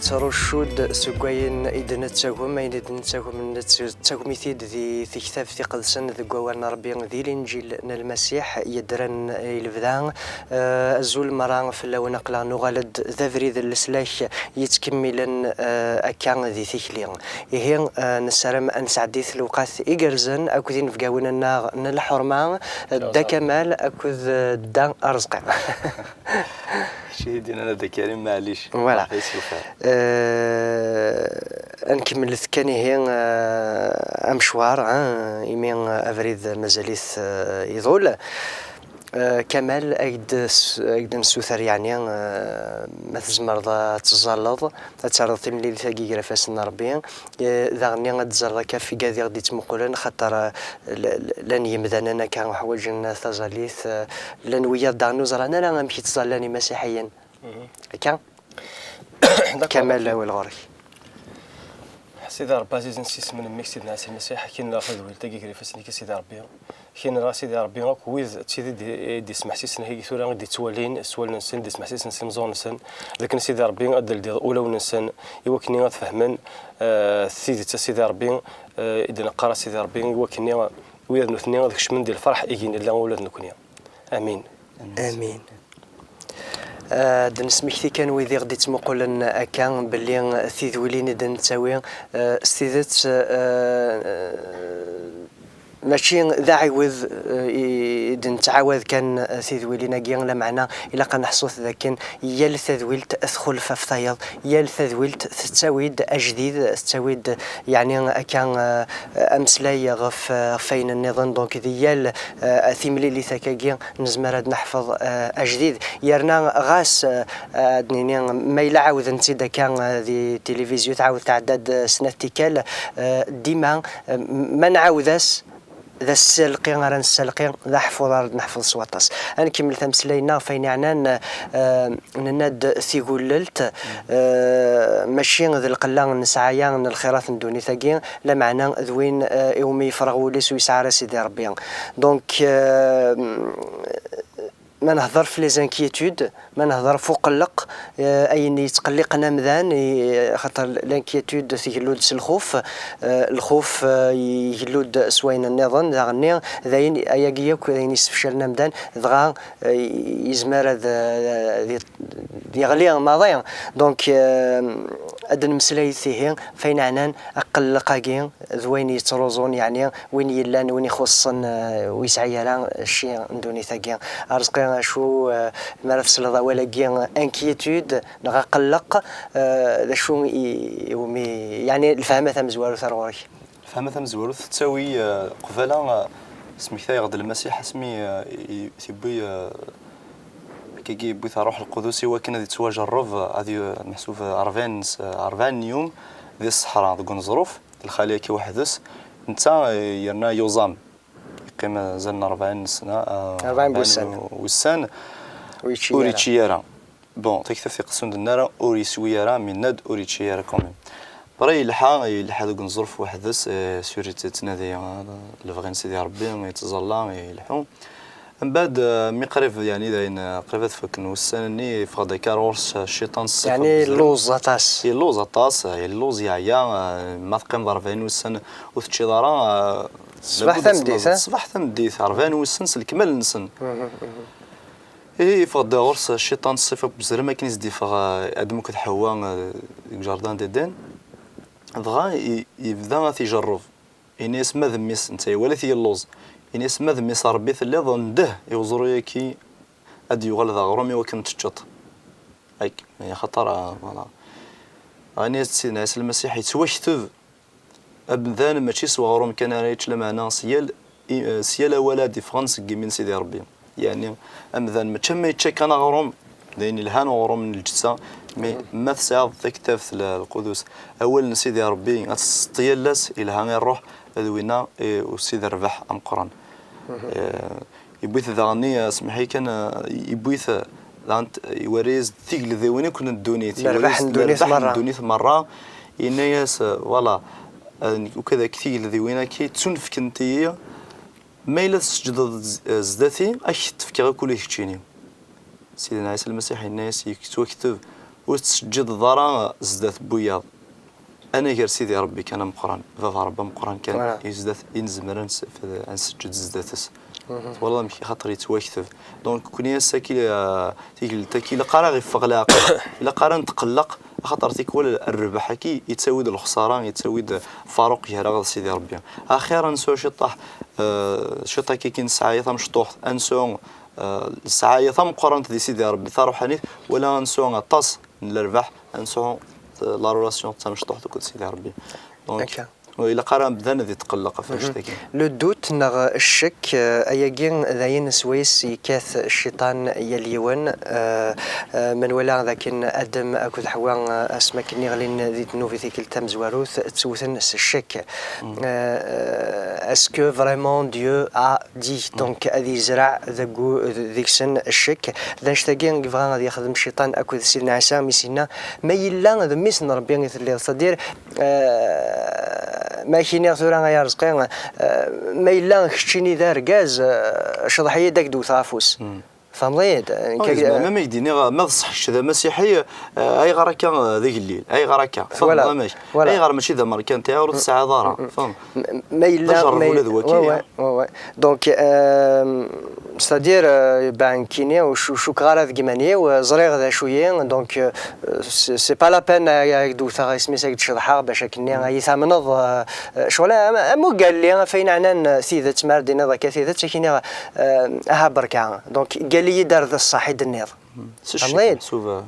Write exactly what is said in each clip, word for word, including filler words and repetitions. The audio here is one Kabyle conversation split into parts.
Nettruccu-d seg wayen i d-nettagem, ayen i d-nettagem nettagem-it-id di tektabt iqedsen deg wawal n Ṛebbi, di Linǧil n Lmasiḥ yeddren i lebda. Eh, azul meṛṛa fell-awen, aql-aɣ nuɣal-d d abrid n leslak yettkemmilen, eh, akka di tikli. Ihi, eh, nessaram ad nesɛeddi lewqat igerrzen akked inebgawen-nneɣ n lḥerma, Dda Kamal akked, eh, Dda Arezqi. Kečč i d-yennan a Dda Karim, maɛlic. Voilà. Ṛebbi yessufer. Eh, ad nkemmlet kan ihi, eh, amecwar, hein, imi, eh, abrid mazal-it, eh, iḍul. Eh, Kamal, ad k-d-, ad k-d-nessuter, yeɛni, eh, ma tzemreḍ ad teẓẓalleḍ, ad terreḍ timlilit-agi gar ifassen n Ṛebbi, eh, daɣen ad d-tzerreḍ akka ɣef igad i ɣ-d-ittmuqulen, xaṭer, eh, l-, l-, llan yemdanen akka ḥwaǧen taẓallit, eh, llan wiyaḍ daɣen ur ẓran ara amek i ttẓallan imasiḥiyen. Mhm. Akka? D'accord, Kamal, ok. Awal ɣur-k. Sidi Ṛebbi ɛzizen, s yisem n mmi-k Sidna Ɛisa Lmasiḥ, ad k-nneɣ tadwilt-agi gar ifassen-ik a Sidi Ṛebbi. Ad k-nneɣ a Sidi Ṛebbi akk wid d tid i d-, i d-ismeḥsisen agi tura i d-ittwalin s wallen-nsen, d-ismeḥsisen s imeẓẓuɣen-nsen, d akken a Sidi Ṛebbi ad d-teldiḍ ulawen-nsen i wakken ad fehmen, eh, tidet a Sidi Ṛebbi, eh, i d-neqqar a Sidi Ṛebbi, i wakken wid nutni ad kecmen di lferḥ i gin illa ula d nekni. Amin. Amin. Ad d-nesmekti kan wid i ɣ-d-ittmuqulen akka belli tidwilin i d-nettawi, eh, s tidet, eh, mačči d aɛiwed, eh, i, i d-nettɛawad kan, eh, tidwilin-agi, lameɛna ilaq ad neḥṣut d akken yal tadwilt txulef ɣef tayeḍ, yal tadwilt tettawi-d ajdid, tettawi-d, yeɛni, akka, eh, ameslay ɣef, eh, ɣef wayen nniḍen. Donc di yal, eh, timlilit akkagi nezmer ad neḥfeḍ, eh, ajdid. Yerna ɣas, eh, ad nini ma yella ɛawdent-tt-id akka, eh, di tilivizyu, tɛawed tɛedda-d, eh, snat tikkal, eh, dima, eh, ma nɛawed-as d aselqi ara nesselqi, d aḥfuḍ ara d-neḥfuḍ s waṭas. Ad nkemmel tameslay-nneɣ ɣef wayen yeɛnan, eh, nenna-d tigullelt, eh, mačči d lqella n ssɛaya n lxirat n ddunit-agi, lameɛna d win, eh, iwumi yefreɣ wul-is ur yesɛi ara Sidi Ṛebbi. Donc, eh, ma nehder f les inquiétudes, ma nehder f uqelleq, eh, ayen yettqelliqen amdan, i, xaṭer l'inquiétude tgellu-d s lxuf, eh, lxuf, eh, igellu-d s wayen nniḍen, daɣenni d ayen, ayagi yakk d ayen yessefcalen amdan, dɣa, eh, yezmer ad, eh, d-, d-yeɣli maḍi. Donc, eh, ad d-nemmeslay ihi f wayen yeɛnan aqelleq-agi, d wayen yettruẓun, yeɛni win yellan, win ixuṣṣen, eh, ur yesɛi ara cci n ddunit-agi. Arezqi, acu, eh, mi ara tesleḍ awal-agi, inquiétude neɣ aqelleq, eh, d acu i, iwumi, yeɛni lefhama tamezwarut ar ɣur-k? Lefhama tamezwarut tettawi, eh, qbala, eh, smektayeɣ-d Lmasiḥ asmi, eh, i, i t-yewwi, eh, akkagi yewwi-t Ṛṛuḥ Lqudus i wakken ad yettwajerreb, eh, ad y-, meḥsub, eh, ṛebɛin s-, eh, ṛebɛin n yum di ṣṣeḥra, deg uneẓruf. Lxali-agi weḥd-s, netta, eh, yerna yuẓam. Yeqqim azal n ṛebɛin n ssna, eh, ṛebɛin n wussan. Wussan. Ur yečči ara. Ur yečči ara. Bon, taktabt iqedsen d-nara ur yeswi ara, minna-d ur yečči ara quand même. Après, yelḥa, yelḥa deg uneẓruf weḥd-s, eh, sur yettnadi, eh, lebɣi n Sidi Ṛebbi, yettẓalla, ileḥḥu. Mbeɛd, eh, mi qrib, yeɛni, dayen, eh, qrib ad faken wussan-nni, yeffeɣ-d akka ɣur-s, eh, cciṭan s ṣṣifa. Yeɛni, yelluẓ aṭas. Yelluẓ aṭas, eh, yelluẓ, yeɛya, eh, ma teqqimeḍ ṛebɛin wussan ur teččiḍ ara, eh, ṣṣbeḥ tameddit, eh? Ṣṣbeḥ tameddit, ṛebɛin wussan s lekmal-nsen. Mhm, mhm. Ihi, yeffeɣ-d ɣur-s cciṭan s ṣṣifa n uzrem, akken i s-d-yeffeɣ, eh, Adem akked Ḥewwa, eh, deg jardin d'Éden. Dɣa i-, yebda ad t-ijerreb. Ini-as ma d mmi-s, netta iwala-t yelluẓ. Ini-as ma d mmi-s n Ṛebbi telliḍ, ndeh i uẓru-yaki ad d-yuɣal d aɣrum i wakken teččeḍ. Ak-, axaṭer, ah, voilà. Ini-as-d Sidna Ɛisa Lmasiḥ yettwakteb amdan mačči s weɣrum kan ara yečč, lameɛna s yal i, eh, s yal awal ad d-iffɣen seg imi n Sidi Ṛebbi. Yeɛni, amdan mačči ama yečča kan aɣrum, d ayen yelhan uɣrum n lǧetta, mais ma tesɛiḍ taktabt l-, lqudus, awal n Sidi Ṛebbi, ad tesseṭṭ yal ass, yelha i ṛṛuḥ, d winna, eh, ussid rrbeḥ ameqqran. Eh, yewwi-t daɣen, eh, semmeḥ-iyi kan, eh, yewwi-t, eh, daɣen t-, iwerra-yas-d tigeldiwin akk n ddunit. Lerbaḥ n ddunit merra. Lerbaḥ n ddunit merra. Yenna-yas, eh, voilà, eh, nekk ukadak tigeldiwin-agi ttunefkent-iyi, ma yella tesǧedeḍ z-, zdat-i, ad k-t-fkeɣ akk ula d keččini. Sidna Ɛisa Lmasiḥ yenna-yas, yettwakteb, Ur tettseǧǧideḍ ara zdat n wiyaḍ. Anagar Sidi Ṛebbi kan ameqqran, Baba Ṛebbi ameqqran kan, voilà, i zdat i nezmer ad nseǧǧed zdat-s. Twalaḍ amek, axaṭer yettwakteb. Donc, kuni ass-agi, euh, tikkelt-agi, ilaq ara ɣ-iffeɣ leɛqel, ilaq ara netqelleq, axaṭer tikwal rrbeḥ-agi yettawi-d lexṣara, yettawi-d faruq gar-aɣ d Sidi Ṛebbi. Axir ad nesɛu ciṭṭaḥ, euh, ciṭṭaḥ-agi nesɛa tamecṭuḥt, ad nesɛu, euh, ssɛaya tameqqrant di Sidi Ṛebbi taṛuḥanit, wala ad nesɛu aṭas n lerbaḥ, ad nesɛu, euh, la relation d tamecṭuḥt akked Sidi Ṛebbi. Donc, akka, ur ilaq ara amdan ad yetqelleq ɣef wannect-agi. Le doute neɣ ccek, euh, ayagi d ayen swayes yekkat cciṭan yal yiwen, euh, euh, ma nwala dakken Adem akked Ḥwa, euh, asmi akken i ɣlin di ddnub i tikkelt tamezwarut, ttewten s ccek. Euh, est-ce que vraiment Dieu a dit? Donc, ad yezreɛ deg u-, deg-sen ccek. D annect-agi i yebɣa ad yexdem cciṭan akked Sidna Ɛisa, mi s-yenna, ma yella d mmi-s n Ṛebbi i telliḍ, c'est-à-dire, euh, ma ak-iniɣ tura ay Arezqi, euh, ma yella keččini d argaz, euh, ceḍḥ-iyi-d ad k-d-wteɣ afus. Tfehmeḍ-iyi-d? Nekk, ah, yezmer, euh, ma, ma k-d-iniɣ, ma d ṣṣeḥ kečč d amasiḥi, euh, ayɣer akka, euh, d igellil? Ayɣer akka? Tfehmeḍ, voilà, amek? Voilà. Ayɣer mačči d amerkanti? Ayɣer ur tesɛiḍ ara? Tfehmeḍ? M-, ma yella, d ajerreb ma ula d waki, ouais, ouais, hein? Ouais, ouais. Donc, euh, c'est-à-dire, euh, ben, nekkini, ur cu-, cukkeɣ ara deg iman-iw, euh, ẓriɣ d acu-yi, donc, euh, c'est, c'est pas la peine, euh, ad k-d-wteɣ isem-is, ad k-d-ceḍḥeɣ, bac akken-nni ad yi-tamneḍ, euh, euh, ccɣel am, am ugalli, ɣef ayen ɛnan, euh, tidet, mi ara d-tiniḍ akka tidet, ad k-iniɣ, euh, aha berka. Donc, ggal-iyi-d ar d ṣṣeḥ i d-tenniḍ. S ccek, tfehmeḍ-iyi-d? Souvent.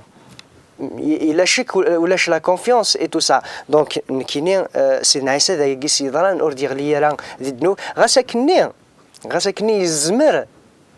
I-, ila ccek, ul-, ulac la confiance et tout ça. Donc, nekkini, euh, Sidna Ɛisa d ayagi s-yeḍran, ur d-yeɣli ara di ddnub. Ɣas akkenni, ɣas akkenni yezmer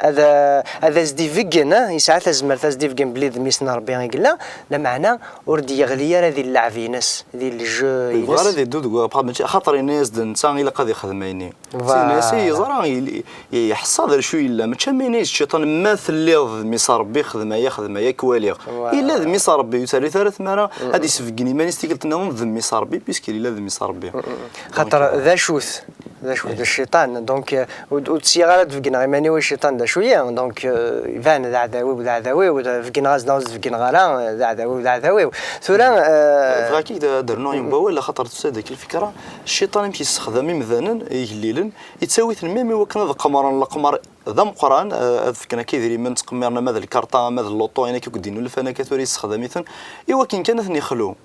ad, ad as-d-ibeggen, ah, yesɛa tazmert ad as-d-ibeggen belli d mmi-s n Ṛebbi i yella, lameɛna ur d-yeɣli ara di lleɛb-ines, di le jeu-ines. Yebɣa ara ad iddu deg, mačči, axaṭer yenna-yas-d netta ilaq ad ixdem ayenni. Voilà. Sidna Ɛisa yeẓra, yel-, yeḥṣa d acu yella. Mačči am yenna-yas cciṭan, ma telliḍ d mmi-s n Ṛebbi, xdem aya, xdem aya, ad k-waliɣ. Voilà. Yella d mmi-s n Ṛebbi, ur terri ara tmara ad isbeggen iman-is tikkelt nniḍen d mmi-s n Ṛebbi, puisqu'il yella d mmi-s n Ṛebbi. Xaṭer d acu-t? D acu d cciṭan? Donc, euh, ur, ur d-syiɣ ara ad d-beggneɣ iman-iw i cciṭan d acu-yi. Donc, euh, iban d aɛdaw-iw, d aɛdaw-iw, d-, beggneɣ-as neɣ ur s-d-beggneɣ ara, d aɛdaw-iw, d aɛdaw-iw. Tura, euh, bɣiɣ ad d-rnuɣ yiwen wawal, axaṭer tusa-d akk lfikra. Cciṭan amek yessexdam imdanen igellilen, yettawi-ten même i wakken ad qemmren leqmer d ameqqran, euh, ad fken akka idrimen, ttqemmiren ama d lkarṭa, ama d lluṭu, ayen akka i d-innulfan akka tura yessexdam-iten, i wakken kan ad ten-ixlu.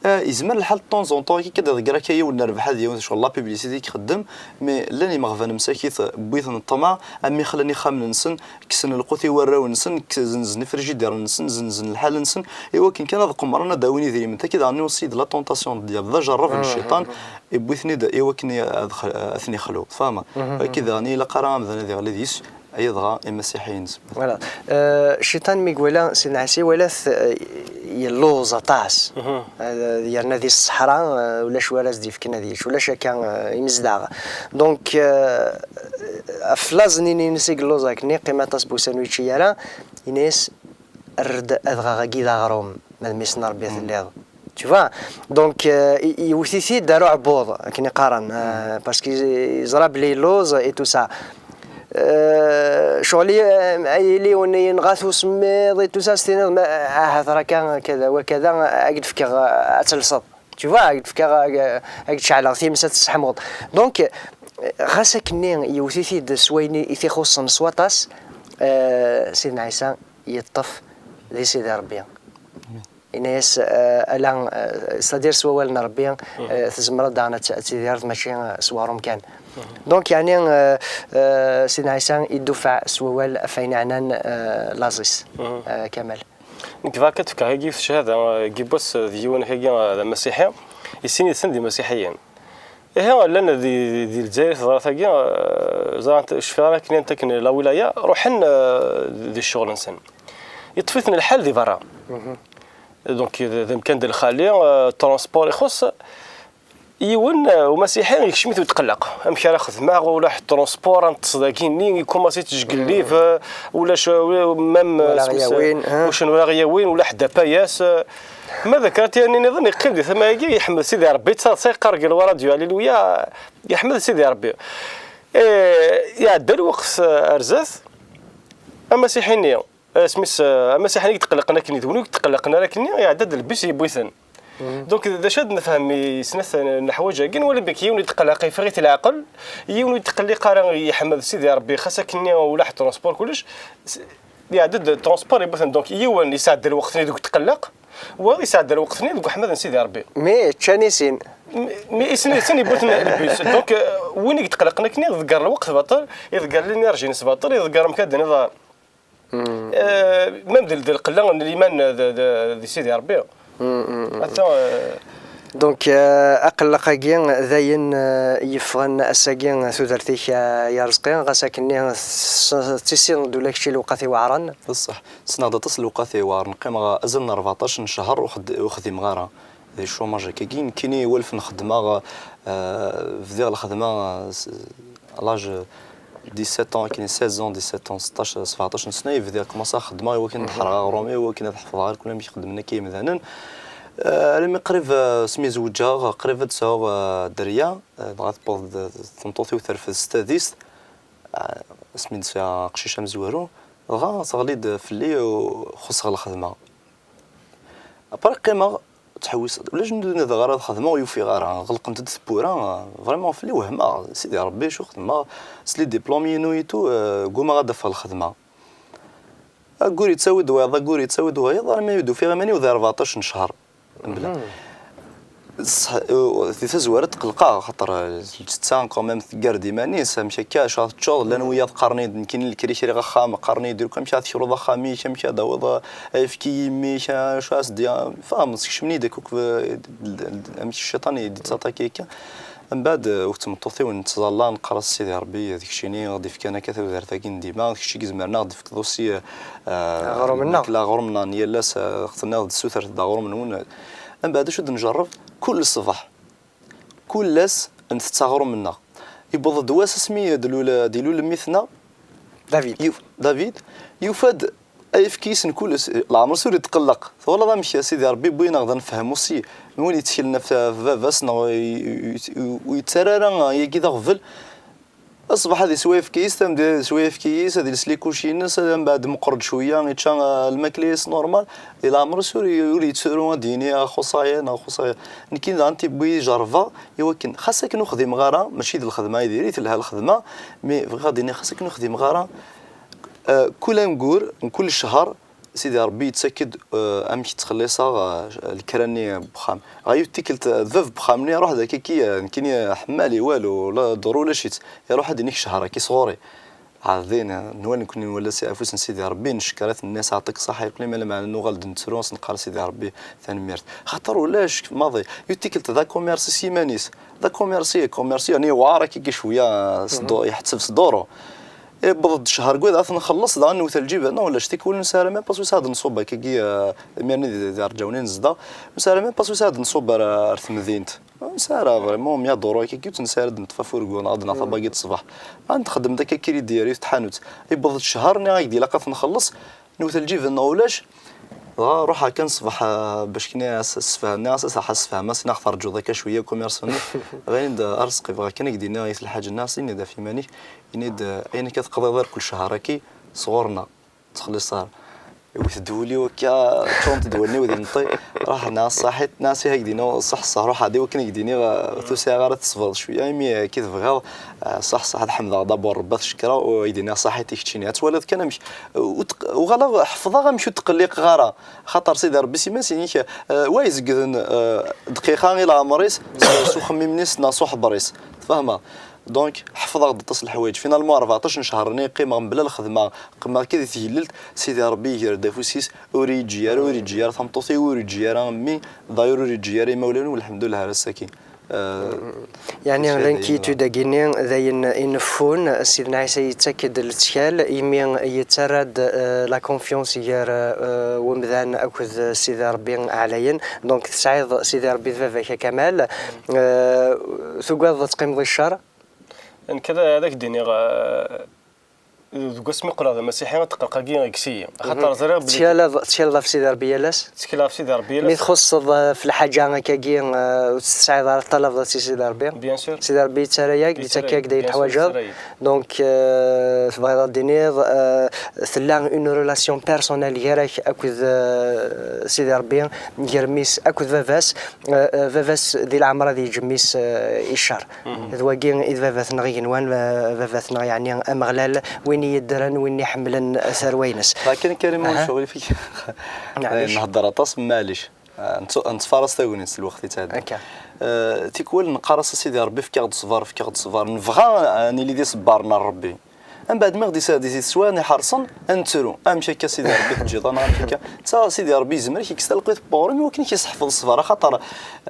Ah, yezmer lḥal de temps en temps, akka d-iḍegger akka yiwen n rrbeḥ, ad yiwen, ccɣel la publicité i ixeddem, mais llan imeɣban msakit, wwin-ten ṭṭmeɛ, am ixlan ixxamen-nsen, kksen lqut i warraw-nsen, k-, zenzen ifrijidiren-nsen, zenzen lḥal-nsen, i wakken kan ad qemmren, ad d-awin idrimen. Taki daɣen aussi de la tentation n diable, d ajerreb n cciṭan, yewwi-ten-id i wakken i, ad x-, ad ten-ixlu, tfehmeḍ? Wagi daɣen ilaq ara amdan ad iɣli deg-s, ay dɣa imasiḥiyen. Voilà. Euh, cciṭan mi iwala Sidna Ɛisa, iwala-t, euh, yelluẓ aṭas. Euh, yerna di ṣṣeḥra, euh, ulac wara as-d-yefken ad yečč, ulac akka, euh, imezdaɣ. Donc, euh, ɣef laẓ-nni-ines i yelluẓ akken, yeqqim aṭas n wussan ur yečči ara, yenna-yas, err-d adɣaɣ-agi d aɣrum, ma d mmi-s n Ṛebbi telliḍ. Tu vois? Donc, euh, i-, yewwet-it-id ar uɛebbuḍ, akken i qqaren, euh, parce que yeẓra belli yelluẓ et tout ça. Euh, ccɣel, euh, ay yili wen-, yenɣa-t usemmiḍ et tout ça, s-tiniḍ, ma, ahat raka kada wa kada, ad k-d-fkeɣ, euh, ad telseḍ. Tu vois, ad k-d-fkeɣ, ad k-, ad k-d-ceɛleɣ times ad tesseḥmuḍ. Donc, euh, ɣas akkenni yewwet-it-id s wayen i t-ixuṣṣen s waṭas, euh, Sidna Ɛisa yeṭṭef di Sidi Ṛebbi. Yenna-yas, euh, ala, euh, c'est-à-dire s wawal n Ṛebbi, euh, tzemreḍ daɣen ad t-, ad tidireḍ, mačči, euh, s weɣrum kan. Donc, yeɛni, euh, euh, Sidna Ɛisa idufeɛ s wawal ɣef wayen ɛnan, euh, laẓ-is, euh, Kamal. Nekk bɣiɣ ad fkeɣ yagi yiwet ccahada, euh, n yiwwas, euh, d yiwen kagi, euh, d amasiḥi, i sin yid-sen d imasiḥiyen. Ihi, llan di, di, di Lezzayer teḍra tagi, euh, ẓrant, cfiɣ ara akken i ntaken la wilaya, ruḥen, euh, di ccɣel-nsen. Yeṭṭef-iten lḥal di berra. Donc, d, d amkan d lxali, euh, transport ixuṣṣ. Yiwen, euh, umasiḥi yekcem-it utqelleq. Amek ara xedmeɣ, ulaḥ transport, ad neṭṭes dagi-nni, ikumaṣi yettjegellib, euh, ulac, euh, même, euh, wala ɣ-yawin, ha? Ucen wala ɣ-yawin, ulaḥ d apayas, euh, Ma d akken tiyanni niḍen, yeqqim di tama-agi, yeḥmed Sidi Ṛebbi, yettaḍsa, yeqqar deg lwaradyu, Aliluya, yeḥmed Sidi Ṛebbi. Eh, iɛedda lweqt, eh, ar zdat, amasiḥi-nni Asmi-s, eh, amasiḥ-nni i yetqellqen akken, d win ur yetqellqen ara akken, iɛedda-d lbis yewwi-ten. Donc, d acu ad nefhem i snat n leḥwaǧ-agi? Nwala belli yiwen yetqelleq, yeffeɣ-it leɛqel, yiwen ur yetqelliq ara, yeḥmed Sidi Ṛebbi, xas akken ula ḥedd transport kullec, s-, iɛedda-d transport yewwi-ten. Donc, yiwen yesɛedda lweqt-nni deg utqelleq, wayeḍ yesɛedda lweqt-nni deg uḥmed n Sidi Ṛebbi. Mi ččan i sin. Mi, mi i sin, i sin yewwi-ten lbis. Donc, euh, win i yetqelqen akken, iḍegger lweqt baṭel, iḍegger l'énergie-ines baṭel, iḍegger amek ad d-tiniḍ, euh, même d, d lqella n liman d, d, di Sidi Ṛebbi. Ata, euh, Donc, euh, aqelleq-agi d ayen, euh, yeffɣen ass-agi tudert-ik, euh, ay Arezqi, ɣas akkenni tessineḍ-d ula kečč i lewqat iweɛṛen. D ṣṣeḥ, ssneɣ-d aṭas n lewqat iweɛṛen, qqimeɣ azal n rbeɛṭac n ccher ur xed-, ur xdimeɣ ara. Di chômage akkagi, nekkini walef n xedmeɣ, euh, bdiɣ lxedma, euh, s-, à l'âge dix-sept ans, akken seize ans, dix-sept ans, seṭṭac, sebɛeṭṭac n sna, i bdiɣ, commencéɣ xeddmeɣ i wakken ad ḥerɣeɣ aɣrum-iw, i wakken ad ḥefḍeɣ ɣer kul amek xeddmen akka yimdanen. Euh, almi qrib, euh, asmi zewǧeɣ, qrib ad sɛuɣ, euh, dderya, euh, dɣa tewweḍ-d tmeṭṭut-iw terfed s tadist, euh, asmi d-sɛiɣ aqcic amezwaru, dɣa teɣli-d fell-i u xuṣṣeɣ lxedma. Après qqimeɣ ttḥewwiseɣ, ulac n duniya dɣa ara xedmeɣ ur yufiɣ ara, ɣelqent-d tewwura, vraiment fell-i wehmeɣ, Sidi Ṛebbi acu xedmeɣ, s les diplômes-inu et tout, euh, ggumaɣ ad d-afeɣ lxedma. Aggur yettawi-d wayeḍ, aggur yettawi-d wayeḍ, armi i d-ufiɣ iman-iw di rbeɛṭac n ccher. Mebla. Ṣṣeḥ, euh, di tazwara tqelqeɣ, xaṭer, euh, lǧetta quand même teggar-d iman-is, amek akka, acu ara teččeḍ, llan wiyaḍ qqaren-iyi-d, nekkini lekra kriɣ axxam, qqaren-iyi-d, amek ara tekruḍ axxam-ik, amek ara d-tawiḍ, euh, ayefki i yimi-k, acu ara s-d-, fehmeḍ, skecmen-iyi-d akk, euh, amek cciṭan i d-yettaṭaki akka. Mbeɛd, euh, ur d tmeṭṭut-iw nettẓalla, neqqar-as Sidi Ṛebbi, d keččini i ɣ-d-ifkan akka tudert-agi n dima, d kečč i izemren ad ɣ-d-tefkeḍ aussi, euh, euh, aɣrum-nneɣ. Aɣrum-nneɣ n yal ass, euh, tenniḍ-d sutret-d aɣrum-nwen. Mbeɛd acu d-njerreb? Kul ṣṣbeḥ, kul ass ntett aɣrum-nneɣ. Yewweḍ-d wass asmi d-ilul, d-ilul mmi-tneɣ, David. Yuf-, David, yufa-d ayefki-is n kul ass, leɛmer-is ur itqelleq. Twalaḍ amek Sidi Ṛebbi wwin-aɣ-d ad nefhem aussi, win yettkelen ɣef baba-s neɣ ur yettarra ara ayagi d aɣbel, ṣṣbeḥ ad iswa ayefki-is, tameddit ad iswa ayefki-is, ad iles likuci-ines, ad mbeɛd meqqer-d cwiya, yečča, ah, lmakla-is normal, di leɛmer-is ur, ur yettru ad d-yini, ah, xuṣṣaya neɣ xuṣṣaya. Nekkini daɣen tibbi jerrbeɣ i wakken, xas akken ur xdimeɣ ara, mačči d lxedma i diri, telha lxedma, mais bɣiɣ ad d-iniɣ xas akken ur xdimeɣ ara, ah, kul amgur, n kul ccher, Sidi Ṛebbi yettak-d, eh, amek ttxelliṣeɣ, eh, lekra-nni n wexxam. Ɣer yiwet tikkelt, eh, d bab n wexxam-nni iṛuḥ-d akka-ki, eh, nekkini, eh, ḥemmali walu, la ḍur ulac-itt. Iṛuḥ ad d-inik ccher-agi sɣur-i. Ɛad din, eh, nwala nekkni nwala si afus n Sidi Ṛebbi, ncekkeṛ-it, nnas ɛṭik ṣṣeḥḥa, yeqqel ma lameɛna nuɣal-d nettru, as-neqqar Sidi Ṛebbi tanemmirt. Xaṭer ulac maḍi. Yiwet tikkelt d akumiṛsi s yiman-is. D akumiṛsi, akumiṛsi, yani yewɛer akka-ki cwiya, eh, s du-, iḥetteb s duru. Iwweḍ-d ccher n wid ad t-nxelleṣ, daɣen nwet lǧiba, non, ulac tikwal, ur nesɛi ara même pas wis ad nṣubb akkagi, eh, imir-nni di, di Rǧawni nezdeɣ, ur nesɛi ara même pas wis ad nṣubb ar, ar temdint. Ur nesɛi ara vraiment mya duru akkagi, ur nesɛi ara ad neṭṭef afurgu neɣ ad naɣ tabagit ṣṣbeḥ. Ad nxeddem-d akka crédit ar yiwet tḥanut. Iwweḍ-d ccher-nni i d-ilaq ad t-nxelleṣ, nwet lǧiba-nneɣ ulac, dɣa ruḥeɣ kan ṣṣbeḥ, eh, bac kni as-, as-, sfehmeɣ-as, as-, as-, sfehmeɣ-as, neɣ terǧuḍ akka cwiya, commerce-nni. Ɣini-d, eh, Arezqi, bɣiɣ kan ad k-d-iniɣ i telḥaǧa-nni, as-, ini-d ɣef yiman-ik, ini-d, eh, ayen akka teqḍiḍ ar kul ccher-agi sɣur-neɣ, ur ttxelliṣ ara. Iwet-d wul-iw akka, ččurent-d wallen-iw d imeṭṭi, ruḥeɣ nniɣ-as ṣaḥit, nniɣ-as ih, ad k-d-iniɣ ṣṣeḥ ṣṣeḥ, ruḥeɣ-d i wakken ad k-d-iniɣ, eh, ur tusiɛ ara ad tesbeḍ cwiya, imi, eh, akka i tebɣiḍ, eh, ṣṣeḥ ṣṣeḥ, ad ḥemdeɣ d'abord Rebbi, ad t-cekkreɣ, u ad k-d-iniɣ ṣaḥit i keččini. Ad twaliḍ kan amek, eh, ur tq-, uɣaleɣ ḥefḍeɣ amek ur tqelliqeɣ ara. Xaṭer Sidi Ṛebbi s iman-is, inik, eh, wa izeggden, eh, dqiqa i leɛmer-is s, s uxemmim-nni-s neɣ s uḥebber-is. Tfehmeḍ? Donc, ḥefḍeɣ-d aṭas n leḥwayeǧ. Finalement, rbeɛṭac n ccher-nni qqimeɣ mebla lxedma, qqimeɣ akka di tgellelt, Sidi Ṛebbi iger-d afus-is, ur iyi-yeǧǧi ara, ur yeǧǧi ara tameṭṭut-iw, ur yeǧǧi ara mmi, d'ailleurs ur yeǧǧi ara imawlan-iw, lḥemdullah, ar ass-agi. Eh, Yeɛni mačči d ayen l'inquiétude-agi-nni d ayen ineffun, Sidna Ɛisa yettak-d lettkal, imi yettarra-d, eh, la confiance gar, eh, wemdan akked Sidi Ṛebbi ɛlayen. Donc, tesɛiḍ Sidi Ṛebbi d baba-k a Kamal. Eh, tugadeḍ ad teqqimeḍ i ccer? Nekk ad, ad ak-d-iniɣ, eh, Deg wasmi qqleɣ d amasiḥi, ttqelliq-agi ikes-iyi. Axaṭer ẓriɣ belli Ttkaleḍ, ttkaleḍ ɣef Sidi Ṛebbi yal ass? Ttkaleɣ ɣef Sidi Ṛebbi yal ass. Mi txusseḍ, eh, f lḥaǧa akkagi, eh, ur tt-tesɛiḍ ara, ur teṭṭalabeḍ si Sidi Ṛebbi? Bien sûr. Sidi Ṛebbi yettarra-yak-d, yettarra-yak, yettakk-ak-d ayen teḥwaǧeḍ. Donc, eh, tebɣiḍ ad d-tiniḍ, eh, tella une relation personnelle gar-ak akked, eh, Sidi Ṛebbi, gar mmi-s akked baba-s. Eh, eh, baba-s di leɛmer ad yeǧǧ mmi-s, eh, i ccer. D wagi i d baba-tneɣ igenwan, eh, baba-tneɣ, yeɛni Ameɣlal, win i yeddren, win i ḥemmlen tarwa-ines. Lakin Karim, ur ncɣel fik. Nehder aṭas, maɛlic. Ah, nettfaras tagnit s lweqt yettɛedda. Akka. Eh, tikwal neqqar-as a Sidi Ṛebbi, efk-aɣ-d ṣṣber, efk-aɣ-d ṣṣber. Nebɣa ad nili d iṣebbaren ar Ṛebbi. Mbeɛd mi ɣ-d-isɛeddi di teswiɛin iḥerṣen, ad nettru. Amek akka, Sidi Ṛebbi, teǧǧiḍ-aneɣ, amek akka? Netta, Sidi Ṛebbi yezmer ad k-ikkes talqit n uɣrum i wakken ad k-iseḥfeḍ ṣṣber, axaṭer,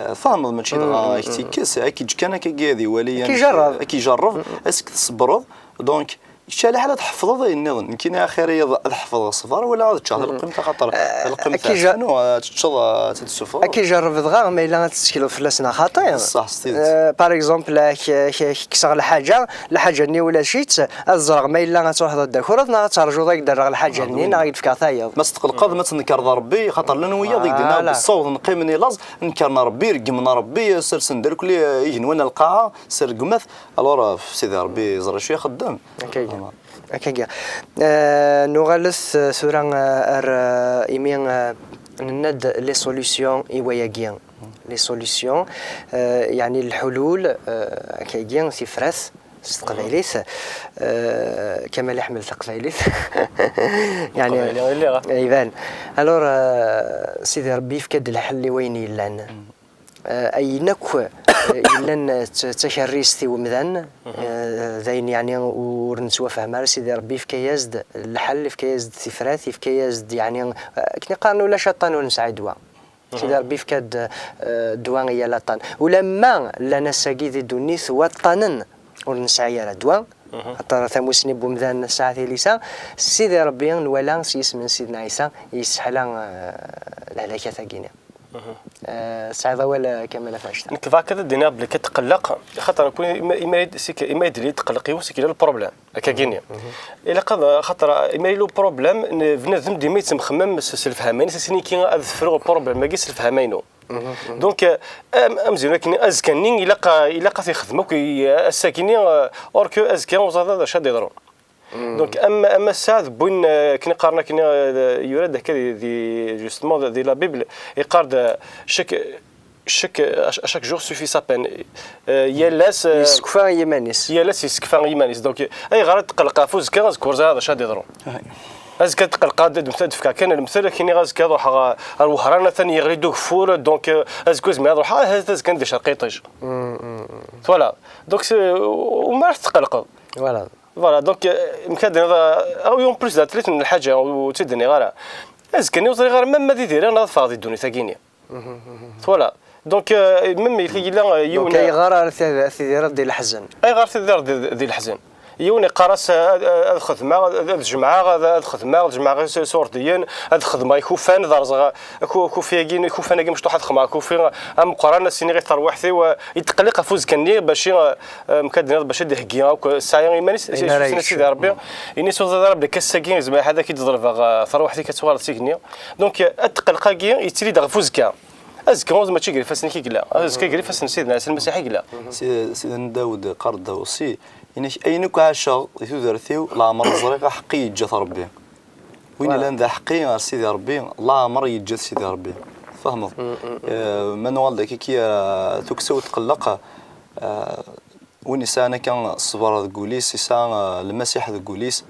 eh, tfehmeḍ, mačči dɣa ad k-tt-ikkes, ad k-iǧǧ kan akka ad iwali amek, ad k-ijerreb. Ad k-ijerreb, ad k-tṣebbreḍ. Donc, kečč alaḥal ad tḥefḍeḍ ayen nniḍen. Nekkini axir-iyi ad ḥefḍeɣ ṣṣber wala ad ččeɣ talqimt, axaṭer talqimt ad tecnu, ad teččeḍ, ad tt-id-tessufɣeḍ. Ad k-ijerreb dɣa ma yella ad tettekleḍ fell-as neɣ xaṭi. Ṣṣeḥ, s tidet. Eh, par exemple, ad k-, ad k-, ad k-kkseɣ lḥaǧa, lḥaǧa-nni ulac-itt, ad ẓreɣ ma yella ad truḥeḍ ad d-takureḍ neɣ ad terjuḍ ad k-d-rreɣ lḥaǧa-nni neɣ ad k-d-fkeɣ tayeḍ. Ma tetqelqeḍ, ma tnekreḍ Ṛebbi, xaṭer llan wiyaḍ i d-yenna Ṛebbi, ssawḍen qqimen i laẓ, nekren Ṛebbi, reggmen Ṛebbi, sersen-d irkelli, eh, igenwan ar lqaɛa, s rregmat. Alors, eh, Sidi Ṛebbi yeẓra acu ixeddem. Akkagi. Akkagi. Eh, nuɣalet, eh, tura, eh, ar, eh, imi, eh, nenna-d les solutions i wayagi. Les solutions, eh, yeɛni lḥulul, eh, akkagi, tifrat s teqbaylit. Eh, Kamal iḥemmel taqbaylit. Yeɛni, iban. Alors, eh, Sidi Ṛebbi yefka-d lḥel i wayen yellan. Eh, ayen akk, eh, yellan, eh, d t-, d takerrist i wemdan, eh, d ayen yeɛni ur nettwafham ara, Sidi Ṛebbi yefka-yas-d lḥel, yefka-yas-d tifrat, yefka-yas-d, yeɛni, eh, akken i qqaren, ulac aṭṭan ur nesɛi ddwa. Sidi Ṛebbi yefka-d, eh, ddwa i yal aṭṭan. Ulamma llan ass-agi di ddunit waṭṭanen ur nesɛi ara ddwa, axaṭer tamusni n wemdan tesɛa tilisa, Sidi Ṛebbi nwala s yisem n Sidna Ɛisa yesseḥla, eh, lehlakat-agi-nni. Eh, tesɛiḍ awal, eh, Kamal ɣef wannect-a? Nekk ḍac ad d-iniɣ belli ad tqelleq, xaṭer nekk imi, imi, imi d-yella yetqelleq yiwen, c'est qu'il a le problème. Akka gini. Ilaq ad, xaṭer, imi yella le problème, n-, bnadem dima yettemxemmem s, s lefhama-ines, ass-nni ad fruɣ le problème-agi s lefhama-inu. Donc, eh, am-, amzun akken azekka-nni ilaq, ilaq ad t-ixdem akk i, ass-agi-nni, eh, or que azekka ur ẓriɣ d acu ad d-yeḍrun. Donc, am, am ass-a d win, eh, akken i qqaren akken, eh, yura-d akka di, di, justement, di la Bible, iqqar-d, eh, chaque, chaque, à chaque jour suffit sa peine. Eh, yal ass, eh, yessekfa i yiman-is. Yal ass yessekfa i yiman-is. Donc, ayɣer ad tqelleq ɣef uzekka, azekka ur ẓriɣ d acu ad d-yeḍrun. Azekka ad tqelleq, ad d-, ad d-fkeɣ kan lemtel, akken azekka ad ruḥeɣ, eh, ar Wehran, atan yeɣli-d ugeffur, donc, eh, azekka ur zmireɣ ad ruḥeɣ, ah, ahat azekka ad d-icerq yiṭij. Twalaḍ. Donc, c'est, u-, u-, ma ara tetqelqeḍ. Voilà. Voilà, donc, euh, mkad-, euh, ah oui, en plus, d atlit n lḥaǧa, ur tt-id-nniɣ ara. Azekka-nni ur ẓriɣ ara ma, ma d idireɣ neɣ ad ffɣeɣ di ddunit-agi-nni. Voilà. Donc, euh, même yella, euh, yiwen. Donc, ayɣer ara tid-, tidireḍ di leḥzen? Ayɣer tidireḍ di, di leḥzen? Yiwen iqqar-as, euh, ad, ad xedmeɣ, ad, ad jemɛeɣ, ad, ad xedmeɣ, ad jemɛeɣ is-, isurdiyen, ad xedmeɣ ikufan, ad rẓeɣ aku-, akufi-agi, ikufan-agi mecṭuḥ, ad xedmeɣ akufi ameqqran, ad s-iniɣ i terwiḥt-iw, euh, yetqelliq ɣef uzekka-nni, bac i, euh, euh, mkad-nniḍ bac ad d-iheggi akk ssɛaya i yiman-is, ayen ara yečč. Sidi Ṛebbi, ini-as ur ẓriɣ ara belli akka ass-agi, zemreɣ ad ak-id-ḍelbeɣ, eh, tarwiḥt-ik ad tuɣaleḍ s igenni. Donc, eh, ad tqelleq-agi, yettili-d ɣef uzekka. Azekka ur mačči gar ifassen-ik i yella. Azekka gar ifassen n Sidna Ɛisa Lmasiḥ i yella. Si-, Sidna Dawed, qqar-d aussi, ini-ak, ayen akk ɛaceɣ di tudert-iw, leɛmer ẓriɣ aḥeqqi yeǧǧa-t Ṛebbi. Win yellan d aḥeqqi ɣer Sidi Ṛebbi, leɛmer yeǧǧa-t Sidi Ṛebbi. Tfehmeḍ? Eh, ma nuɣal-d akka, eh, tukksa ur tqelleq, eh, Win yesɛan akka ṣṣber deg wul-is, yesɛa, eh, Lmasiḥ deg wul-is,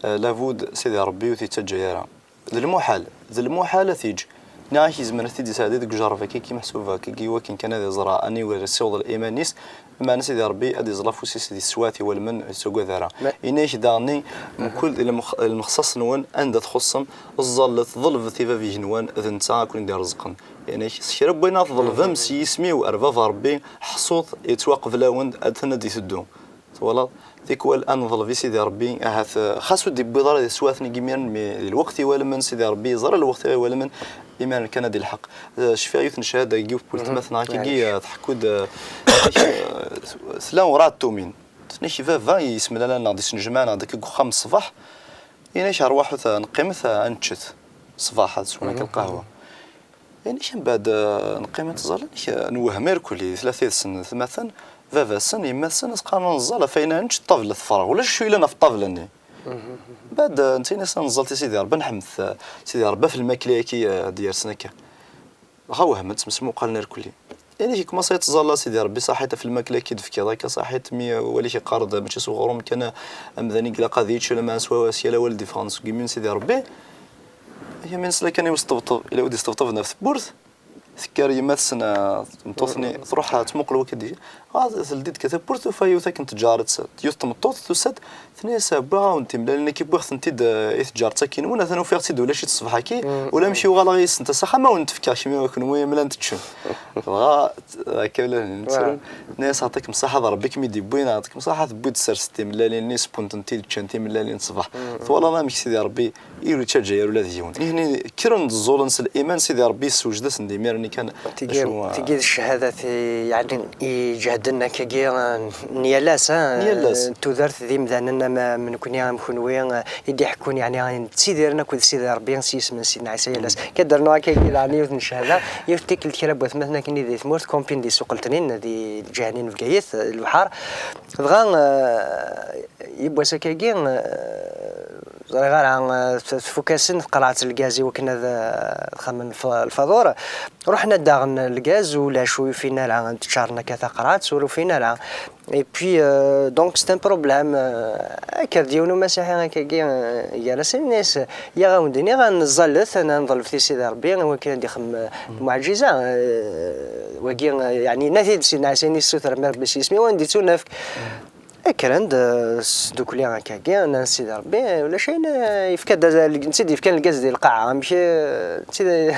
eh, labud Sidi Ṛebbi ur t-yettaǧǧa ara. D lmuḥal, d lmuḥal ad t-yeǧǧ. Nniɣ-ak, yezmer ad t-id-yesɛeddi deg ujerreb akkagi, meḥsub akkagi, i wakken kan ad iẓra aniwer yessiweḍ liman-is, meɛna Sidi Ṛebbi ad iẓẓel afus-is di teswiɛt iwalmen ur yettagad ara. Ini-ak daɣen, mkul di lmex-, lmexṣaṣ-nwen, anda txuṣṣem, ẓẓallet, ḍelbet i bab igenwan, d netta ad ken-id-irezqen. Yeɛni, s kra n wayen ara tḍelbem s yisem-iw ar Baba Ṛebbi, ḥṣut, yettwaqbel-awen-d, atan ad d-iteddu. Twalaḍ? Tikwal ad neḍleb i Sidi Ṛebbi, ahat, eh, xas ur d-iwwiḍ ara di teswiɛt-nni n yimiren, mi di lweqt iwalmen Sidi Ṛebbi, yeẓra lweqt iwalmen, imiren kan ad ilḥeq. Eh, cfiɣ yiwet n cchada n yiwet n weltma-tneɣ akkagi, eh, tḥekku-d, eh, eh, tella werɛad tumin. Tenna-k baba yessemlal-aneɣ-d, yesnejmaɛ-aneɣ-d akka deg uxxam ṣṣbeḥ, yenna-k rwaḥet, neqqimet ad neččet ṣṣbeḥ, ad swen akka lqahwa. Yenna-k mbeɛd, eh, neqqim ad ttẓallen, eh, newhem irkelli, tlata yid-sen, atmaten, baba-sen, yemma-tsen, as-qqaren ad neẓẓal, ɣef ayen ad nečč, ṭṭabla tefreɣ, ulac acu yellan ɣef ṭṭabla-nni. Mbeɛd, eh, netta yenna-as ad neẓẓal i Sidi Ṛebbi, ad nḥemdet, eh, Sidi Ṛebbi ɣef lmakla-agi, eh, d-yersen akka. Dɣa wehmen, ttmesmuqalen irkelli. Yenna-k ikmaṣ ad yettẓalla Sidi Ṛebbi, ṣaḥit ɣef lmakla-agi d-tefkiḍ akka, ṣaḥit mi walik iqqar-d mačči s uɣrum kan amdan i ilaq ad yečč, alamma s wa-, s yal awal d-iffɣen seg imi n Sidi Ṛebbi. Yak mi nesla kan i usṭebṭeb, ila wi d-isṭebṭben ɣef tewwurt, tekker yemma-tsen, ah, tmeṭṭut-nni, truḥ, ah, tmuqel wakka d-, ah, teldi-d kan tawwurt, tufa yiwet akken tǧaret, yiwet tmeṭṭut, tusa-d, tenna-yas, "Wwiɣ-awen-d timellalin-agi, wwiɣ-tent-id, ah, i tǧaret-agi-nwen, atan ufiɣ-tt-id ulac-itt ṣṣbeḥ-agi, ulamek i uɣaleɣ yis-sent, ass-a ad awen-d-fkeɣ, kemmini akken wi, mlan teččem." Dɣa, akka ula d netta, tenna-yas, "Ɛṭik mṣaḥa, d Ṛebbi i kem-id-yewwin, Ɛṭik mṣaḥa, tewwi-d, tessers-d timellalin-nni, sewwen-tent-id, ččan timellalin n ṣṣbeḥ." Twalaḍ amek Sidi Ṛebbi ur yettaǧǧa ara ula d yiwen. Nitni kkren-d ẓẓulen s liman, Sidi Ṛebbi yessewjed-asen-d imir-nni kan. Tigi, acu, ah, tigi d cchadat i, yeɛni, iǧehden akkagi, ah, n yal ass, ah, n yal ass, n tudert d imdanen am, am nekni, am kenwi, ah, i d-iḥekkun, yeɛni, ayen ttidiren akked Sidi Ṛebbi s yisem n Sidna Ɛisa yal ass. Akka d-rnuɣ akkagi daɣen yiwet n cchada, yiwet tikkelt kra n watmaten akken di tmurt, Kumpin di Suqeltnin, di lǧiha-nni n Bgayet, lebḥer. Dɣa, ah, yiwwas akkagi, ah, ẓriɣ ara, eh, t-, tfuk-asen tqerɛet lgaz i wakken ad, eh, xedmen lf-, lfaḍur. Ruḥen ad d-aɣen lgaz, ulac, ur ufin ara, ččaren akka taqerɛet, ur ufin ara. Et puis, euh, donc, c'est un problème, euh, akka d yiwen umasiḥi akkagi, euh, gar-asen, yenna-yas, "Yaɣ awen-d-iniɣ, ad neẓẓallet, ad neḍleb i Sidi Ṛebbi, i wakken ad ixdem, euh, lmuɛǧiza, euh, wagi, euh, yeɛni, yenna-t-id Sidna Ɛisa, yenna-yas, 'Sutrem i Ṛebbi s yisem-iw, ad wen-d-ittunefk.'" Kkren-d, eh, s tdukli akkagi, nnan Sidi Ṛebbi, eh, ulac ayen, eh, yefka-d azal, netta i d-yefkan lgaz di lqaɛa, amek, eh, netta i d-,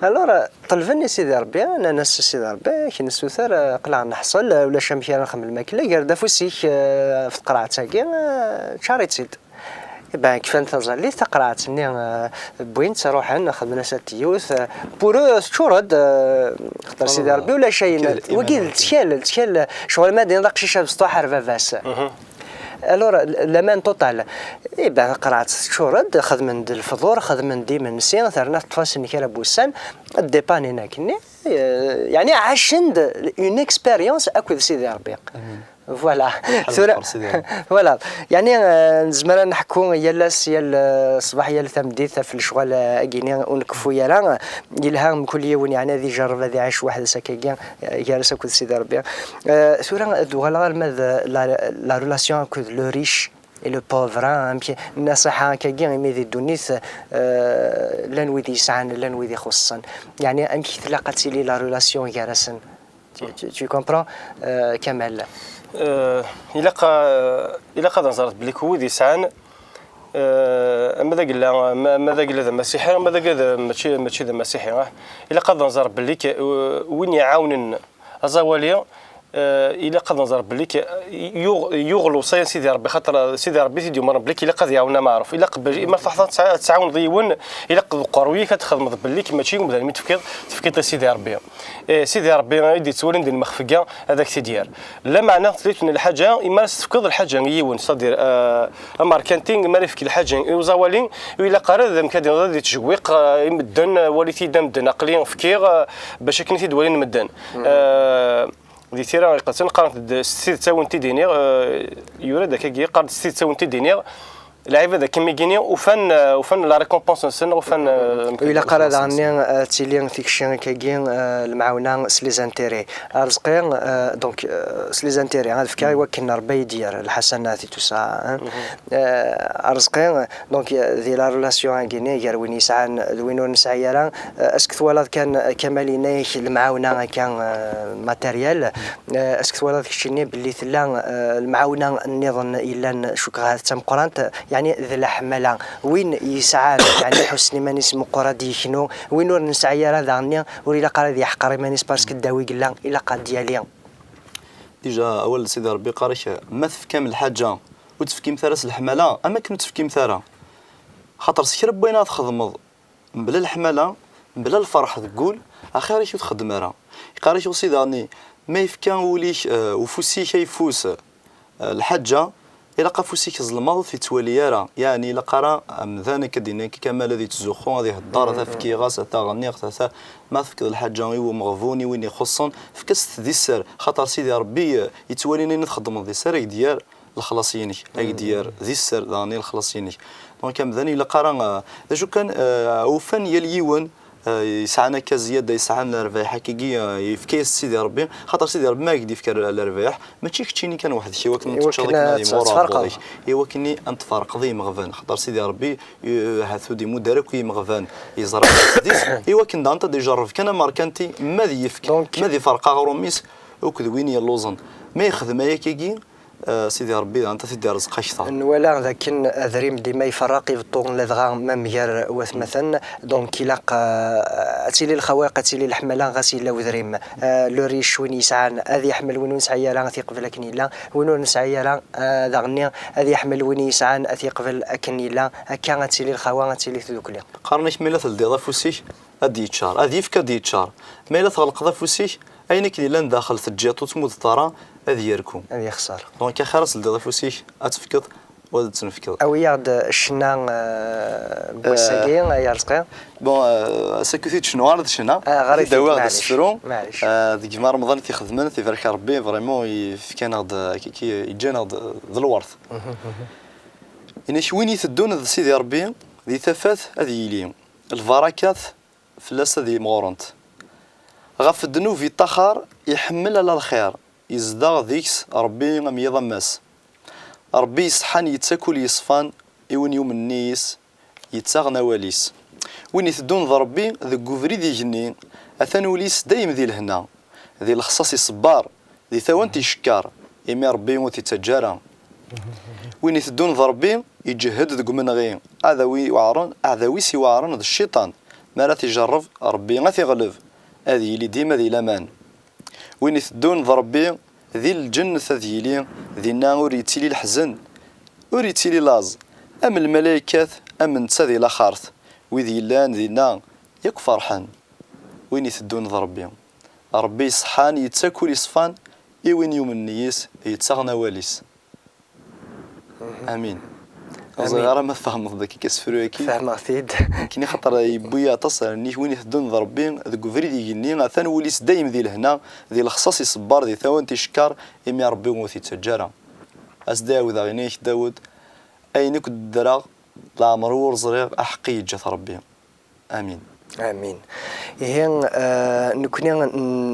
alors, eh, ṭelben i Sidi Ṛebbi, nnan-as, "Sidi Ṛebbi, ad k-nessuter, eh, aql-aɣ neḥṣel, eh, ulac amek ara nxemmel lmakla, ger-d afus-ik, eh, ɣef tqerɛet-agi, eh, ččar-itt-id." Iban, kfan taẓallit, taqerɛet-nni, eh, wwin-tt, ruḥen, xedmen-as at yiwet, eh, pour eux, teččur-d, eh, xaṭer Sidi Ṛebbi ulac ayen. Wagi d lettkal, lettkal, ccɣel ma d-iniḍ aqcic abesṭuḥ ar baba-s. Alors, l-, laman total. Iban, taqerɛet teččur-d, xedmen-d lefḍur, xedmen-d imensi, terna teṭṭef-asen kra n wussan, ad d-ipanin akkenni, eh, yeɛni ɛacen-d une expérience akked Sidi Ṛebbi. Voilà. Tura, voilà. Yeɛni, eh, nezmer ad neḥku yal ass, yal, eh, ṣṣbeḥ, yal tameddit ɣef lecɣal, eh, agini ur nkeffu ara. Yelha mkul yiwen, yeɛni, ad ijerreb ad iɛic weḥd-s akkagi, eh, gar-as akked Sidi Ṛebbi. Eh, tura ad uɣaleɣ arma d la, la relation akked le riche et le pauvre, hein, amek, nnaṣiḥa akkagi, imi di ddunit, eh, llan wid yesɛan, llan wid ixuṣṣen. Yeɛni, amek tlaq ad tili la relation gar-asen? Tu, tu, tu comprends, euh, Kamal? Euh, ilaq, euh, ilaq ad nẓer belli kul wid yesɛan, euh, ama d agella, ama, ama d agella d amasiḥi, ama d agella d, mačči, mačči d amasiḥi, ah. Ilaq ad nẓer belli k-, euh, win iɛawnen aẓawali, euh, ilaq ad nẓer belli k-, yuɣ, yuɣ lewṣaya n Sidi Ṛebbi, xaṭer Sidi Ṛebbi i t-id-yumren belli k-, ilaq ad iɛawen ameɛruf. Ilaq belli, ma tṛuḥeḍ ad tɛa-, ad tɛawneḍ yiwen, ilaq d uqerruy-ik ad txedmeḍ belli k-, mačči umdan mi tefkiḍ, tefkiḍ i Sidi Ṛebbi. Eh, Sidi Ṛebbi i d-yettwalin di lmexfegga ad ak-t-id-yerr. Lameɛna tella yiwet n lḥaǧa, imi ara s-tefkeḍ lḥaǧa i yiwen, c'est-à-dire, eh, amerkanti, imi ara yefk lḥaǧa i uẓawali, ur ilaq ara d amek ad, ad yettjewwiq, eh, i medden, eh, walit-iyi-d a medden, aql-i fkiɣ, eh, bac akken i t-id-walin medden. Eh, di tira iqedsen qqarent-d s tidet a wen-t-id-iniɣ, eh, yura-d akkagi, qqar-d s tidet a wen-t-id-iniɣ, Lɛibad akken mi gini ufan, ufan la récompense-nsen, ufan, eh, ur ilaq ara daɣen-nni, eh, ad tili tikci akkagi, eh, lemɛawna s les intérêts. Arezqi, eh, donc, eh, s les intérêts, ad fkeɣ i wakken Ṛebbi ad yi-d-yerr lḥasanat i tusa, hein. Eh, Arezqi, donc, eh, di la relation-agi-nni gar win yesɛan d win ur nesɛi ara, eh, est-ce que twalaḍ kan, eh, Kamal yenna-yak lemɛawna akka, eh, matériel, Eh, est-ce que twalaḍ keččini belli tella, eh, lemɛawna nniḍen yellan, cukkeɣ ahat d tameqqrant, yeɛni d leḥmala? Win yesɛan, yeɛni iḥussen iman-is meqqer ad yeknu, win ur nesɛi ara daɣen-nni ur ilaq ara ad yeḥqer iman-is parce que ddaw i yella, ilaq ad d-yali. Déjà, awal n Sidi Ṛebbi yeqqar-ak, ma tefkam lḥaǧa ur tefkimt ara s leḥmala, am akken ur tefkimt ara. Xaṭer s kra n wayen ara txedmeḍ, mebla leḥmala, mebla lferḥ deg wul, axir-ik ur txeddem ara. Yeqqar-ak usi daɣen, ma yefka wul-ik, eh, ufus-ik ayeffus, Eh, lḥaǧa, ilaq afus-ik ẓelmeḍ ur t-yettwali ara. Yeɛni ilaq ara amdan akka d-yenna akka Kamal ad yettzuxxu, ad ihedder, ata fkiɣ-as, ata ɣniɣ, ata ma tefkeḍ lḥaǧa i umeɣbun, i win ixuṣṣen, efk-as-t di sser. Xaṭer Sidi Ṛebbi, eh, yettwali ayen txeddmeḍ di sser, ad k-d-yerr lexlaṣ-inek, ad k-d-yerr di sser daɣen i lexlaṣ-inek. Donc amdan ilaq ara, eh, d acu kan, eh, ufan yal yiwen, eh, yesɛan akka zzyada, yesɛan lerbayeḥ akkagi, eh, yefka-yas Sidi Ṛebbi, xaṭer Sidi Ṛebbi ma ak-d-yefka lerbayeḥ, mačči keččini kan weḥd-k, i wakken ad teččeḍ akken ad yimɣur uɛebbuḍ-ik, i wakken ad tferqeḍ i yimeɣban, xaṭer Sidi Ṛebbi, eh, ahat ur d-imudd ara akk i yimeɣban, yeẓra sdis, i wakken daɣen ad ijerreb kan amerkanti, ma ad yefk, ma ad iferq aɣrum-is akked win yelluẓen. Ma yexdem ayakagi, eh, Sidi Ṛebbi daɣen ad t-id-irẓeq akteṛ. Nwala dakken adrim dima iferreq ibeṭṭu, ladɣa ma mgar watmaten. Donc ilaq, eh, ad tili lxawariq, ad tili leḥmala, ɣas yella udrim. Eh, le riche, win yesɛan ad yeḥmel, win ur nesɛi ara ad t-yeqbel akken yella, win ur nesɛi ara, eh, daɣenni ad yeḥmel, win yesɛan ad t-yeqbel akken yella. Akka ad tili lxawa, ad tili tdukli. Qqaren-ak ma yella teldiḍ afus-ik ad d-yeččar, ad yefk ad d-yeččar. Ma yella tɣelqeḍ afus-ik, ayen akken yellan daxel teǧǧiḍ ur tmuddeḍ ara, ad yerku. Ad yexṣer. Donc axir ad teldiḍ afus-ik, ad tefkeḍ, u ad tnefkeḍ. Awi-yaɣ-d ccna, eh, n wass-agi, eh, ay Arezqi. Bon, eh, ass-agi ur t-id-cennuɣ ara d ccna. Ah, ɣer-it-id, ad t-id-awiɣ d asefru. Maɛlic. Eh, d gma Remḍan i t-ixedmen, tibarek Ṛebbi, vraiment, yefkan-aɣ-d, eh, k-, yeǧǧan-aɣ-d, eh, d lweṛt. Inek win iteddun d Sidi Ṛebbi, di tafat ad yili. Lbarakat fell-as ad imɣurent. Ɣef ddnub yeṭṭaxar, iḥemmel ala lxir, yezdeɣ deg-s Ṛebbi am yiḍ am wass. Ṛebbi iṣeḥḥan yettak ul yeṣfan i win yumnen yis, yettaɣen awal-is. Win iteddun d Ṛebbi deg ubrid igenni, atan ul-is dayem di lehna, di lexṣaṣ iṣebber, di tawant icekker, imi Ṛebbi ur t-ittaǧǧa ara. Win iteddun d Ṛebbi, iǧehhed deg umenɣi, aɛdaw iweɛṛen, aɛdaw-is iweɛṛen d cciṭan, mi ara t-ijerreb, Ṛebbi ad t-iɣleb, ad yili dima di laman. Win iteddun d Ṛebbi, di lǧennet ad yili, dinna ur yettili leḥzen, ur yettili laẓ, am lmalaykat, am netta di laxert, wid yellan dinna yakk ferḥen. Win iteddun d Ṛebbi. Ṛebbi iṣeḥḥan, yettak ul iṣfan i win yumnen yis, yettaɣen awal-is. Amin. Ur ẓriɣ ara ma tfehmeḍ dagi asefru-agi. Fehmeɣ-t-id. Nekkini xaṭer yewwi aṭas, nnig win iteddun d Ṛebbi deg ubrid igenni, atan wul-is dayem di lehna, di lexṣaṣ iṣebber, di tawant icekker, imi Ṛebbi ur t-ittaǧǧa ara. As-d-ɛawdeɣ ini-ak Dawed, ayen akk d-ddreɣ, leɛmer ur ẓriɣ, aḥeqqi yeǧǧa-t Ṛebbi. Amin. Amin. Ihi, eh, nekkni n-,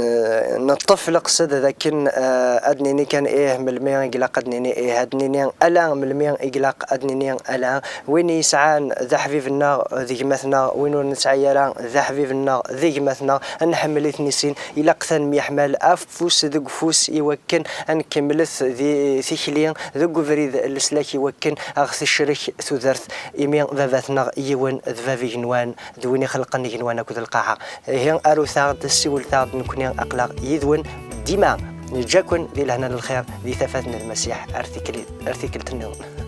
neṭṭef leqsed d akken, eh, ad nini kan ih melmi i ilaq ad nini ih, ad nini ala melmi i ilaq ad nini ala. Win yesɛan d aḥbib-nneɣ d gma-tneɣ, win ur nesɛi ara d aḥbib-nneɣ d gma-tneɣ, ad nḥemmel-iten i sin, ilaq ad nemyeḥmal afus deg ufus i wakken ad nkemmlet di tikli deg ubrid n leslak i wakken ad ɣ-tecrek tudert, imi baba-tneɣ yiwen d bab igenwan, d win ixelqen igenwan akked lqaɛa. Ihi arut-aɣ-d, siwlet-aɣ-d, nekkni aql-aɣ yid-wen dima, neǧǧa-ken di lehna n lxir di tafat n Lmasiḥ ar tikli-, ar tikkelt nniḍen.